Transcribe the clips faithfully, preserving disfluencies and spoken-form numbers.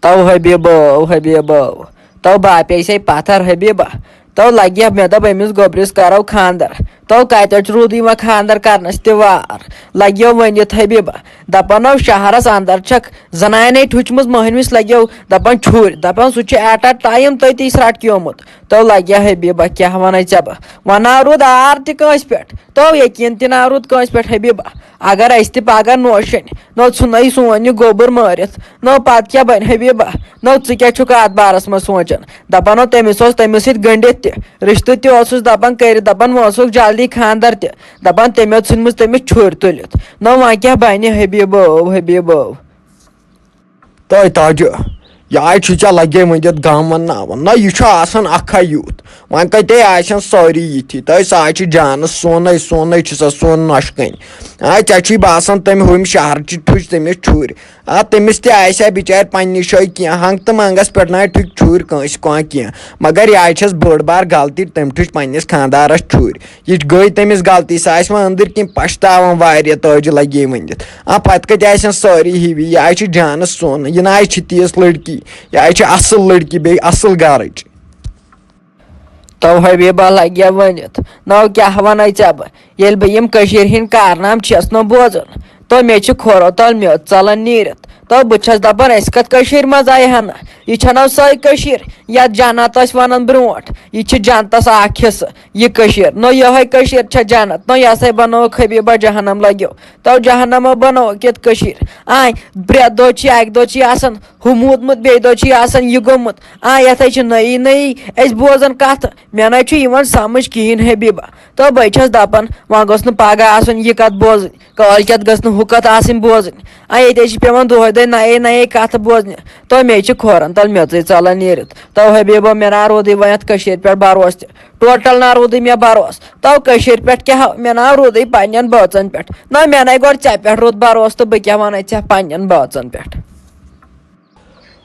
تو حبیبو، حبیبو، تو باپے سے پتھر حبیبہ۔ تو لگہِ مےٚ دوٚپ أمِس گوٚبرِس کرو خاندر۔ تو کتہِ چھُ روٗدٕے وۄنۍ خاندر کرنس تہِ وار؟ لگیو ؤنِتھ حبیبہ۔ دپان ٲو شہرس اندر چھکھ زنانے ٹھُچمٕژ، مٔہنوِس لگیو دپان چھُرۍ۔ دپان سُہ چھُ ایٹ اے ٹایم تٔتی سرٹکیومُت۔ تو لگہِ حبیبہ کیٛاہ ونَے ژےٚ بہٕ؟ ونان روٗد آر تہِ کٲنٛسہِ پٮ۪ٹھ۔ تو یقیٖن تہِ نہ روٗد کٲنٛسہِ پٮ۪ٹھ حبیبہ۔ اگر أسۍ تہِ پگاہ نوشن، نو ژھُنَے سون یہِ گوٚبُر مٲرِتھ۔ نو پتہٕ کیٛاہ بنہِ حبیبہ؟ نو ژٕ کیٛاہ چھُکھ اتھ بارس منٛز سونٛچان؟ دپان نو تٔمِس اوس تٔمِس سۭتۍ گٔنڈِتھ تہِ، رشتہٕ تہِ اوسُس دپان کٔرِتھ، دپان وۄنۍ اوسُکھ جلدی خاندر تہِ۔ دپان تٔمۍ اوس ژھُنمٕژ تٔمِس چھُرۍ تُلِتھ۔ نو وۄنۍ کیٛاہ بنہِ حبیبو، حبیبو؟ تہٕ تاجہِ، یہِ آے چھُ ژےٚ لگے وۄنۍ دِتھ غم ونناوان۔ نہ، یہِ چھُ آسان اکھا یُتھ۔ وۄنۍ کتے آسن سٲری یِتھی؟ تہٕ سُہ آے چھُ جانس سونٕے، سونٕے چھُ سا سون نۄشہِ کنۍ۔ آ، ژےٚ چھُے باسان تٔمۍ ہُمہِ شہرٕ چہِ ٹھُچ تٔمِس چھُرۍ۔ آ، تٔمِس تہِ آسہِ ہا بِچارِ پننہِ جایہِ کینٛہہ۔ ہنگ تہٕ منگس پٮ۪ٹھ نہ ٹھُکۍ چھُرۍ کٲنٛسہِ کانٛہہ کینٛہہ۔ مگر یہِ آے چھس بٔڑ بار غلطی، تٔمۍ ٹھُچ پننِس خانٛدارس چھُرۍ۔ یہِ گٔے تٔمِس غلطی، سۄ آسہِ وۄنۍ أنٛدٕرۍ کِنۍ پَشتاوان واریاہ تٲجہِ لَگے ؤنِتھ۔ آ، پَتہٕ کَتہِ آسن سٲری ہِوی؟ یہِ آے چھِ جانَس سۄن، یہِ نہ آے چھِ تیٖژ لٔڑکی، یہِ آے چھِ اَصٕل لٔڑکی، بیٚیہِ اَصٕل گَرٕچ۔ تو حبیبہ لَگہِ ؤنِتھ، نو کیٛاہ وَنَے ژےٚ بہٕ؟ ییٚلہِ بہٕ یِم کٔشیٖرِ ہِنٛدۍ کارنامہٕ چھَس نہٕ بوزان، تو مےٚ چھِ کھورو تَل میٚژ ژَلان نیٖرِتھ۔ تو بہٕ چھَس دَپان، أسۍ کَتھ کٔشیٖرِ منٛز آیہِ ہَنا؟ یہِ چھَنہ سۄے کٔشیٖر، یَتھ جنت ٲسۍ وَنان برٛونٛٹھ۔ یہِ چھِ جنتَس اَکھ حِصہٕ۔ یہِ کٔشیٖر، نہ یِہوٚے کٔشیٖر چھےٚ جنت، نہ یہِ ہسا بنووُکھ حبیبہ جہنم لگیو۔ تو جہنمو بنووُکھ ییٚتہِ کٔشیٖر۔ آے، پرٛٮ۪تھ دۄہ چھِ، اَکہِ دۄہ چھِ آسان ہُہ موٗدمُت، بیٚیہِ دۄہ چھِ آسان یہِ گوٚمُت۔ آ، یَتھ حظ چھِ نٔیی نٔیی أسۍ بوزان کَتھٕ۔ مےٚ نہ چھُ یِوان سمجھ کِہیٖنۍ حبیبہ۔ تو بہٕ چھَس دَپان، وۄنۍ گوٚژھ نہٕ پگاہ آسُن یہِ کَتھ بوزٕنۍ، کٲلۍ کٮ۪تھ گٔژھ نہٕ ہُہ کَتھ آسٕنۍ بوزٕنۍ۔ آ، ییٚتہِ حظ چھِ پٮ۪وان دۄہَے دۄہَے نَیے نَیے کَتھٕ بوزنہِ۔ تو مےٚ چھِ کھورَن تَل میٚژٕے ژَلان نیٖرِتھ۔ تو حبیبہ، مےٚ نہ روٗدٕے وۄنۍ اَتھ کٔشیٖرِ پٮ۪ٹھ بھروسہٕ تہِ۔ ٹوٹل نہ روٗدٕے مےٚ بھروسہٕ۔ تو کٔشیٖرِ پٮ۪ٹھ کیٛاہ، مےٚ نہ روٗدٕے پنٛنٮ۪ن بٲژَن پٮ۪ٹھ۔ نہ، مےٚ نَے گۄڈٕ ژےٚ پٮ۪ٹھ روٗد بھروسہٕ، تہٕ بہٕ کیٛاہ وَنَے ژےٚ پنٛنٮ۪ن بٲژَن پٮ۪ٹھ؟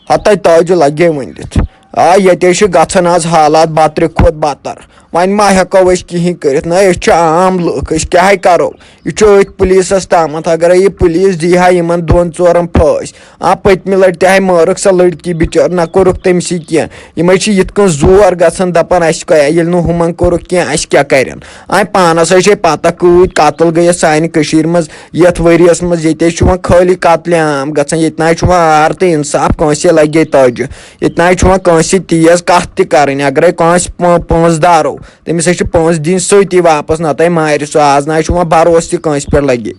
ہَتَے تاجہِ لَگے ؤنِتھ۔ آ، ییٚتہِ چھِ گژھان آز حالات بترِ کھۄتہٕ بدتر۔ وۄنۍ ما ہٮ۪کو أسۍ کِہیٖنۍ کٔرِتھ؟ نہ، أسۍ چھِ عام لُکھ، أسۍ کیٛاہ ہے کَرو؟ یہِ چھُ أتھۍ پُلیٖسَس تامَتھ۔ اگرے یہِ پُلیٖس دی ہا یِمَن دۄن ژورَن پھٲسۍ، آ، پٔتمہِ لَٹہِ تہِ ہاے مٲرٕکھ سۄ لٔڑکی بِچٲر، نہ کوٚرُکھ تٔمۍ سٕے کینٛہہ۔ یِمَے چھِ یِتھ کٔنۍ زور گژھان، دَپان، اَسہِ کیٛاہ، ییٚلہِ نہٕ ہُمَن کوٚرُکھ کینٛہہ، اَسہِ کیٛاہ کَرن؟ آ، پانَس حظ چھے پَتہ، کۭتۍ قتل گٔیَس سانہِ کٔشیٖرِ منٛز یَتھ ؤریَس منٛز۔ ییٚتہِ حظ چھُ وۄنۍ خٲلی قتلِ عام گژھان، ییٚتہِ نہ حظ چھُ وۄنۍ آر تہٕ اِنصاف کٲنٛسے لَگہِ تاجہِ۔ ییٚتہِ نہ حظ چھُ وۄنۍ کٲنٛسہِ تیز کَتھ تہِ کَرٕنۍ۔ اگرے کٲنٛسہِ پٲ-، پٲنٛسہٕ دارو، تٔمِس حظ چھِ پٲنٛسہٕ دِنۍ سۭتی واپَس، نَتہٕ مارِ سُہ۔ آز نہ حظ چھُ وۄنۍ بھروسہٕ تہِ کٲنٛسہِ پٮ۪ٹھ لَگہِ۔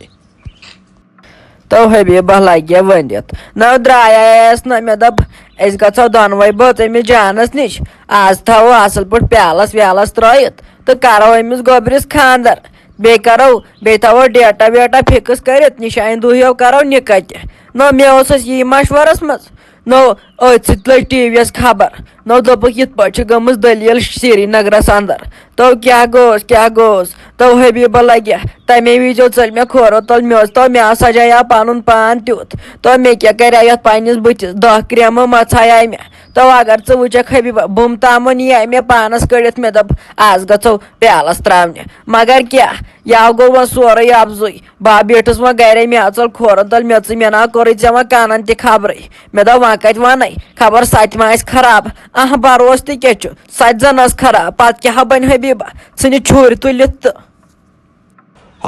تو حبیبہ لگہِ ؤنِتھ۔ نہ درٛایس نہ، مےٚ دوٚپ، أسۍ گژھو دۄنوَے بٲژ أمِس جانس نِش۔ آز تھاوو اصل پٲٹھۍ پیالس ویالس ترٲیِتھ تہٕ کرو أمِس گوٚبرِس خاندر۔ بیٚیہِ کرو، بیٚیہِ تھاوو ڈیٹا ویٹا فکس کٔرِتھ، نِشانہِ دۄہ ہیو کرو نِکاح تہِ۔ نہ، مےٚ اوسُس یی مشورس منٛز۔ نو، أتھۍ سۭتۍ لٔج ٹی وی یَس خبر۔ نو، دوٚپُکھ، یِتھ پٲٹھۍ چھِ گٔمٕژ دٔلیٖل سرینگرَس اندر۔ تو کیٛاہ گوٚوس، کیٛاہ گوٚوس؟ تو حبیبہ لگہِ، تَمے وِزِ ژٔلۍ مےٚ کھورو تل میٚژ۔ تو مےٚ سجایاو پَنُن پان تیُتھ۔ تو مےٚ کیٛاہ کریٛاو یَتھ پنٛنِس بٕتھِس؟ دَہ کرٛیمہٕ مَژھایاے مےٚ۔ تو اگر ژٕ وٕچھکھ حبیبہ، بُم تامَن یی مےٚ پانَس کٔڑِتھ۔ مےٚ دوٚپ، آز گژھو پیالَس ترٛاونہِ۔ مگر کیٛاہ، یَوٕ گوٚو وۄنۍ سورُے اَپزُے۔ بہٕ بیٖٹھٕس وۄنۍ گرے، مےٚ ژٔل کھورن تل میٚژٕے، مےٚ نہ کوٚرُے ژےٚ وۄنۍ کانن تہِ خبرٕے۔ مےٚ دوٚپ، وۄنۍ کتہِ ونے، خبر سۄ تہِ ما آسہِ خراب۔ اہہ، بروسہٕ تہِ کیٛاہ چھُ، سۄ تہِ زن ٲس خراب، پتہٕ کیٛاہ ہا بنہِ حبیبہ، ژھٕنہِ چھُرۍ تُلِتھ تہٕ۔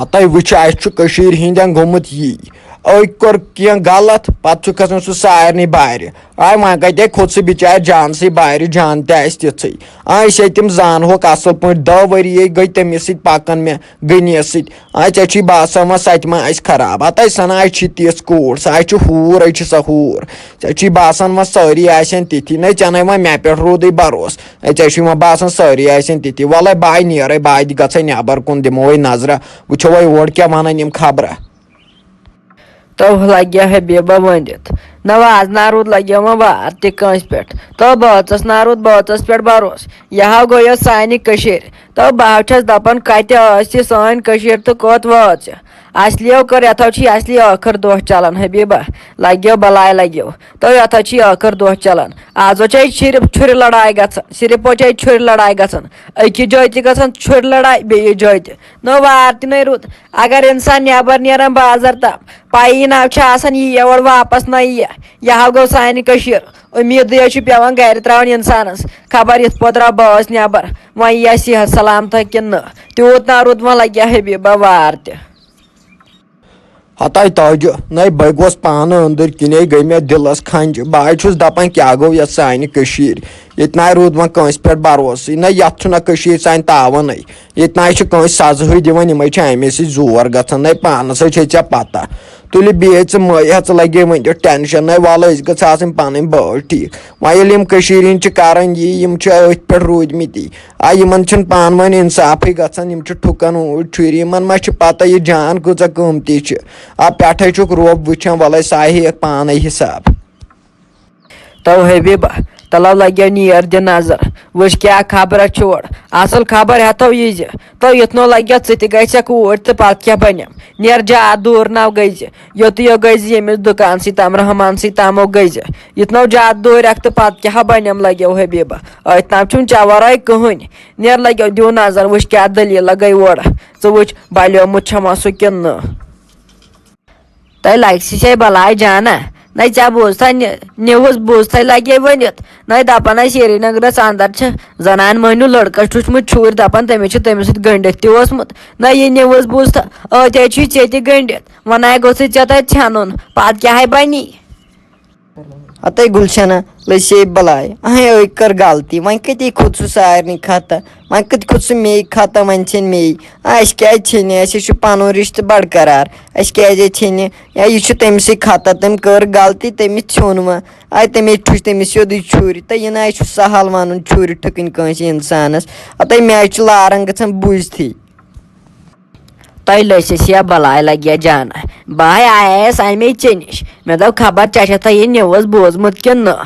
ہتے وٕچھ، اسہِ چھُ کٔشیٖرِ ہِنٛدٮ۪ن گوٚمُت یی، أکۍ کوٚر کینٛہہ غلط، پتہٕ چھُ کھسان سُہ سارنٕے بارِ۔ آے وۄنۍ کتے کھوٚت سُہ بِچارِ جانسٕے بارِ، جان تہِ آسہِ تِژھٕے۔ آ، أسۍ ہے تِم زانہوکھ اصل پٲٹھۍ، دہ ؤری ہے گٔے تٔمِس سۭتۍ پکان مےٚ۔ غنیَس سۭتۍ۔ آ، ژےٚ چھُے باسان وۄنۍ سۄ تہِ ما آسہِ خراب؟ ہتے سۄ نہ آسہِ، چھِ تِژھ کوٗر، سۄ آسہِ چھِ حوٗر، ہے چھِ سۄ حوٗر۔ ژےٚ چھُے باسان وۄنۍ سٲری آسن تِتھی۔ نہ، ژےٚ نَے وۄنۍ مےٚ پٮ۪ٹھ روٗدٕے بروسہٕ۔ ہے، ژےٚ چھُے وۄنۍ باسان سٲری آسن تِتھی۔ وَلَے بہٕ آے نیرَے، بہٕ آے گژھَے نٮ۪بر کُن، دِمو وۄنۍ نظرہ، وٕچھو وۄنۍ اورٕ کیٛاہ وَنان یِم خبرہ۔ تو لگہِ حبیبہ ؤنِتھ۔ نہ، آز نہ روٗد، لگہِ وۄنۍ وار تہِ کٲنٛسہِ پٮ۪ٹھ۔ تو بٲژس نہ روٗد بٲژس پٮ۪ٹھ بروسہٕ۔ یہِ ہا گوٚو یۄس سانہِ کٔشیٖرِ۔ تو بہٕ ہا چھَس دَپان، کَتہِ ٲس یہِ سٲنۍ کٔشیٖر تہٕ کوٚت وٲژ یہِ؟ اَصلیو کٔر، یَتھ ہا چھُ اَصلی ٲخٕر دۄہ چَلان، حبیبہ۔ لَگیو بَلاے لَگیو۔ تو یَتھ ہا چھِ ٲخٕر دۄہ چَلان۔ آز ہو چھِ اَتہِ صرف چھُرِ لڑاے گژھان، صرف ہو چھِ اَتہِ چھُرِ لڑاے گژھان۔ أکِس جایہِ تہِ گژھان چھُرِ لڑاے، بیٚیِس جایہِ تہِ۔ نو وار تہِ نَے روٗد۔ اگر اِنسان نٮ۪بر نیران بازر تام، پَیی نہ چھِ آسان یہِ یور واپس نہ یہِ۔ یہِ ہا گوٚو سانہِ کٔشیٖر۔ اُمیٖدٕے حظ چھُ پٮ۪وان گرِ ترٛاوٕنۍ اِنسانَس، خبر یِتھ پٲٹھۍ درٛاو بٲژ نٮ۪بر، وۄنۍ یِیہِ ہا صحت سلامتھا کِنہٕ نہٕ۔ تیوٗت نہ روٗد وۄنۍ لگہِ ہا حبیبہ وار تہِ۔ ہتاے تاجہِ، نَے بہٕ گوس پانہٕ أنٛدٕرۍ کِنے گٔے مےٚ دِلس کھنٛج۔ بہٕ حظ چھُس دپان، کیٛاہ گوٚو یتھ سانہِ کٔشیٖرِ؟ ییٚتہِ نہ روٗد وۄنۍ کٲنٛسہِ پٮ۪ٹھ بھروسٕے، نہ یتھ چھُنہ کٔشیٖرِ سانہِ تاوانٕے۔ ییٚتہِ نہ چھُ کٲنٛسہِ سزہٕے دِوان، یِمے چھِ امے سۭتۍ زور گژھان۔ نَے پانس حظ چھے ژےٚ پتہ۔ تُلہِ بیٚیہِ ژٕ مٔہ ہیٚہ، ژٕ لگے وۄنۍ دیُت ٹینشن۔ نَے وَلہٕ، أسۍ گٔژھ آسٕنۍ پنٕنۍ بٲژ ٹھیٖک۔ وۄنۍ ییٚلہِ یِم کٔشیٖرِ ہِنٛدۍ چھِ کران یی، یِم چھِ أتھۍ پٮ۪ٹھ روٗدۍمٕتۍ۔ آ، یِمن چھُنہٕ پانہٕ ؤنۍ انصافٕے گژھان، یِم چھِ ٹھُکان اوٗرۍ چھُرِ۔ یِمن ما چھِ پتہ یہِ جان کۭژاہ قۭمتی چھِ؟ آ، پٮ۪ٹھے چھُکھ رۄب وٕچھان، وَلَے سُہ ہیٚیَکھ پانے حساب۔ تو حبیبہ، تلو لگیو نیر دِ نظر، وٕچھ کیٛاہ خبرہ چھُ اورٕ۔ اصل خبر ہٮ۪تھو یہِ زِ تو یُتھ نو لگیو ژٕ تہِ گژھکھ اوٗرۍ تہٕ پتہٕ کیٛاہ بنٮ۪م؟ نیر زیادٕ دوٗر نو گٔے زِ، یوٚتُے یو گٔے زِ ییٚمِس دُکانسٕے تام، رحمانسٕے تامو گٔے زِ۔ یُتھ نو زیادٕ دوٗرٮ۪کھ تہٕ پتہٕ کیٛاہ بنٮ۪م لگیو حبیبہ؟ أتھۍ تام چھُم ژےٚ ورٲے کٕہٕنۍ۔ نیر لگیو دِیو نظر، وٕچھ کیٛاہ دٔلیٖلہ گٔے اورٕ۔ ژٕ وٕچھ بلیومُت چھما سُہ کِنہٕ نہٕ۔ تۄہہِ لگہِ سٕے بلاے جانہ۔ نَے ژےٚ بوٗزتھا نِ-، نِوٕز بوٗزتھے لگے ؤنِتھ۔ نَے دپان ٲسۍ سرینگرس اندر چھِ زنان مٔہنیوٗ لڑکس ٹھُچمُت چھوٗرۍ، دپان تٔمِس چھُ تٔمِس سۭتۍ گٔنڈِتھ تہِ اوسمُت۔ نَے یہِ نِوٕز بوٗزتھا، أتۍ حظ چھُے ژےٚ تہِ گٔنڈِتھ۔ وۄنۍ آے گوٚژھُے ژےٚ تتہِ ژھٮ۪نُن۔ پتہٕ کیٛاہ ہے بنی؟ ہتے گُلشنہ، لٔج سے بلاے۔ اہے، أکۍ کٔر غلطی۔ وۄنۍ کتے کھوٚت سُہ سارنٕے کھتا؟ وۄنۍ کتہِ کھوٚت سُہ مے کھتا؟ وۄنۍ ژھیٚنۍ مے۔ آ، اَسہِ کیٛازِ ژھیٚنہِ؟ اَسہِ ہے چھُ پنُن رشتہٕ بڑ قرار۔ اَسہِ کیٛازِ ہے ژھیٚنہِ؟ یا یہِ چھُ تٔمسٕے کھتا، تٔمۍ کٔر غلطی، تٔمِس ژھیوٚن وۄنۍ۔ آے تٔمے ٹھُچ تٔمِس سیوٚدُے چھُرِ۔ تہٕ یہِ نہ حظ چھُ سہل ونُن چھُرِ ٹھُکٕنۍ کٲنٛسہِ انسانس۔ ہتے مےٚ حظ چھُ لارن گژھان بوٗزتھٕے۔ تۄہہِ لٔسِس یا بلاے لگیا جانہ۔ بہٕ ہاے آیس امے ژےٚ نِش۔ مےٚ دوٚپ، خبر ژےٚ چھےٚ تۄہہِ یہِ نِوٕز بوٗزمُت کِنہٕ نہٕ؟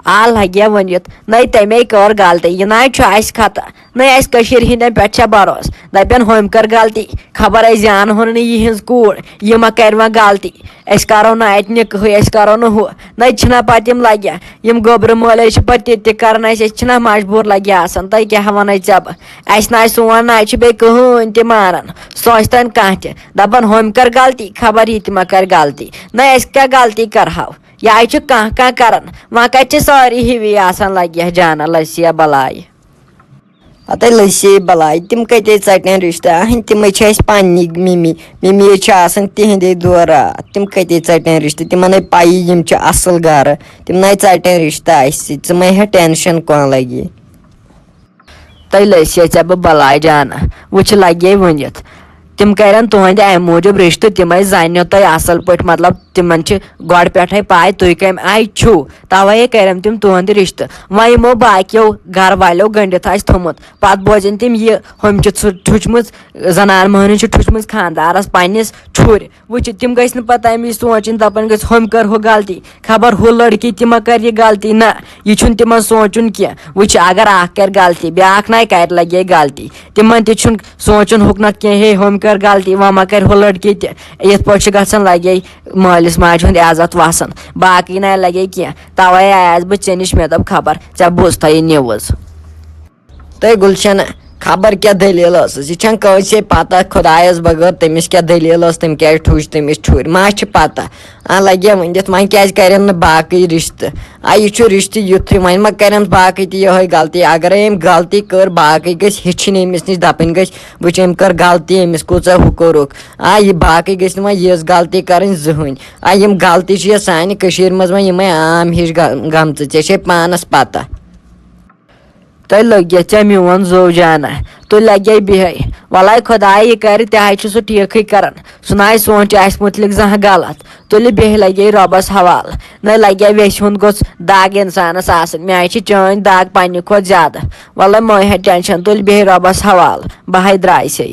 آ لگیا ؤنِتھ، نَے تَمے کٔر غلطی، یہِ نَے چھُ اَسہِ خطا، نَے اَسہِ کٔشیٖرِ ہِنٛدٮ۪ن پٮ۪ٹھ چھےٚ بھروسہٕ۔ دَپٮ۪ن، ہُمۍ کٔر غلطی، خبر أسۍ زینہٕ ہون نہٕ یِہِنٛز کوٗر، یہِ ما کَرِ وۄنۍ غلطی، أسۍ کَرو نہٕ اَتہِ نِکہٕے، أسۍ کَرو نہٕ ہُہ۔ نَے چھِنہ پَتہٕ یِم لگیا، یِم گوٚبرٕ مٲلۍ حظ چھِ پَتہٕ تہِ تہِ کَران، اَسہِ أسۍ چھِنہ مجبوٗر لگیا آسان، تۄہہِ کیٛاہ وَنَے ژےٚ بہٕ؟ اَسہِ نہ آسہِ سون نہ آسہِ چھُ بیٚیہِ کٕہٕنۍ تہِ مانان۔ سونٛچتن کانٛہہ تہِ، دَپان، ہُمۍ کٔر غلطی، خبر یہِ تہِ ما کَرِ غلطی۔ نہ، أسۍ کیٛاہ غلطی کَرہاو؟ یہِ آے چھُ کانٛہہ کانٛہہ کَران۔ وۄنۍ کَتہِ چھِ سٲری ہِوی آسان لَگہِ ہا جانہ لَسہِ یا بَلاے۔ ہَتے لٔسے بَلاے، تِم کَتے ژَٹن رِشتہٕ؟ اَہَن، تِمَے چھِ اَسہِ پنٛنی مِمی۔ مِمی حظ چھِ آسان تِہِنٛدے دورٕ۔ تِم کَتے ژَٹن رِشتہٕ؟ تِمَن ہے پَیی یِم چھِ اَصٕل گَرٕ۔ تِم نَے ژَٹن رِشتہٕ اَسہِ سۭتۍ۔ ژٕ مَے ہےٚ ٹٮ۪نشَن کانٛہہ لَگہِ۔ تۄہہِ لٔسۍ ہے ژےٚ بہٕ بلاے جانہ، وٕچھ لگے ؤنِتھ۔ تِم کرن تُہنٛدِ امہِ موٗجوٗب رِشتہٕ، تِم ٲسۍ زنہِ تۄہہِ اصل پٲٹھۍ، مطلب، تِمن چھِ گۄڈٕ پٮ۪ٹھے پاے تُہۍ کمہِ آیہِ چھِو۔ توے کرن تِم تُہنٛدِ رِشتہٕ۔ وۄنۍ یِمو باقیو گرٕ والیو گٔنڈِتھ آسہِ تھوٚمُت، پتہٕ بوزن تِم یہِ، ہُمۍ چھِ ژھُ-، ٹھُچمٕژ، زنان مۄہنِو چھِ ٹھُچمٕژ خانٛدارس پننِس ٹھُرِ۔ وٕچھ، تِم گٔژھۍ نہٕ پتہٕ تمہِ وِزِ سونٛچِنۍ، دپان گٔژھۍ، ہُمۍ کٔر ہُہ غلطی، خبر ہُہ لڑکی تہِ ما کرِ یہِ غلطی۔ نہ، یہِ چھُنہٕ تِمن سونٛچُن کینٛہہ۔ وٕچھ، اگر اکھ کرِ غلطی، بیاکھ ناے کرِ، لگے غلطی۔ تِمن تہِ چھُنہٕ سونٛچُن ہُکنتھ کینٛہہ، ہے، ہُمۍ کٔر غلطی، وۄنۍ ما کرِ ہُہ لڑکی تہِ۔ یِتھ پٲٹھۍ چھُ گژھان، لگے مٲلِس ماجہِ ہُنٛد عزت وسان، باقٕے ناے لگے کینٛہہ۔ توے آیس بہٕ ژےٚ نِش، مےٚ دوٚپ، خبر ژےٚ بوٗزتھا یہِ نِوٕز۔ تہٕ گُلشن، خبر کیٛاہ دٔلیٖل ٲسٕس؟ یہِ چھَنہٕ کٲنٛسے پتہ، خۄدایَس بغٲر تٔمِس کیٛاہ دٔلیٖل ٲس، تٔمۍ کیٛازِ ٹھُج تٔمِس ٹھُرۍ، ما چھِ پتہ؟ آ، لگے ؤنِتھ، وۄنۍ کیٛازِ کَرٮ۪ن نہٕ باقٕے رِشتہٕ؟ آ، یہِ چھُ رِشتہٕ یُتھُے، وۄنۍ ما کَرٮ۪ن باقٕے تہِ یِہوٚے غلطی؟ اگرے أمۍ غلطی کٔر، باقٕے گٔژھۍ ہیٚچھِنۍ أمِس نِش، دَپٕنۍ گٔژھۍ، وٕچھ، أمۍ کٔر غلطی، أمِس کۭژاہ ہُہ کوٚرُکھ۔ آ، یہِ باقٕے گٔژھۍ نہٕ وۄنۍ یِژھ غلطی کَرٕنۍ زٕہٕنۍ۔ آ، یِم غلطی چھِ یَتھ سانہِ کٔشیٖرِ منٛز وۄنۍ یِمَے عام ہِش گٔ-، گٔمژٕ، ژےٚ چھے پانَس پَتہ۔ تۄہہِ لٔگِتھ ژےٚ میون زو جانہ، تُہۍ لگے بِہے۔ وَلَے خۄداے یہِ کَرِ، تہِ حظ چھُ سُہ ٹھیٖکھٕے کران۔ سُہ نہ آسہِ سونٛچہِ اَسہِ مُتعلِق زانٛہہ غلط۔ تُلہِ بیٚہہِ لگے رۄبَس حوالہٕ۔ نہ لگے ویٚسہِ ہُنٛد گوٚژھ دگ اِنسانَس آسٕنۍ۔ مےٚ حظ چھِ چٲنۍ دگ پنٛنہِ کھۄتہٕ زیادٕ۔ وَلَے مہٕ ہےٚ ٹٮ۪نشَن، تُلہِ بیٚہہِ رۄبَس حوالہٕ۔ بہٕ ہَے درٛایسَے۔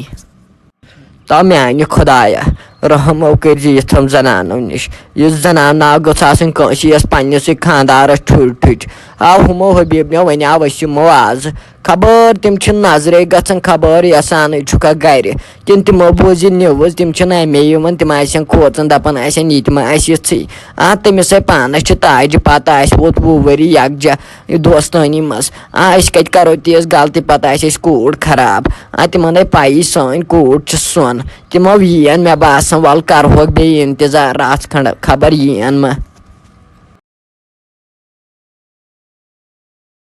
تو میانہِ خۄدایا، رحم او کٔرۍ زِ یِتھٮ۪ن زنانو نِش۔ یُس زنان ناو گٔژھ آسٕنۍ کٲنٛسہِ یۄس پننِسٕے خانٛدارس ٹھُرۍ ٹھُچ۔ آو ہُمو حبیب مےٚ ونیاو أسۍ یِمو آز۔ خبر تِم چھِ نظرے گژھان، خبر یژھانٕے چھُکھا گرِ۔ کِنہٕ تِمو بوٗز یہِ نِوٕز، تِم چھِنہٕ امے یِوان، تِم آسن کھوژان، دپان آسن یہِ تہِ ما آسہِ یِژھٕے۔ آ، تٔمِس ہے پانس چھِ تاجہِ پتہ، اسہِ ووت وُہ ؤری یکجا دوستٲنی منٛز۔ آ، أسۍ کتہِ کرو تیٖژ غلطی، پتہٕ آسہِ اسہِ کوٗر خراب۔ آ، تِمن ہے پَیی سٲنۍ کوٗر چھِ سۄن۔ تِمو یِیَن، مےٚ باسان، وَلہٕ کَرہوکھ بیٚیہِ اِنتظار رَژھ کھنٛڈ، خبر یِیَن ما۔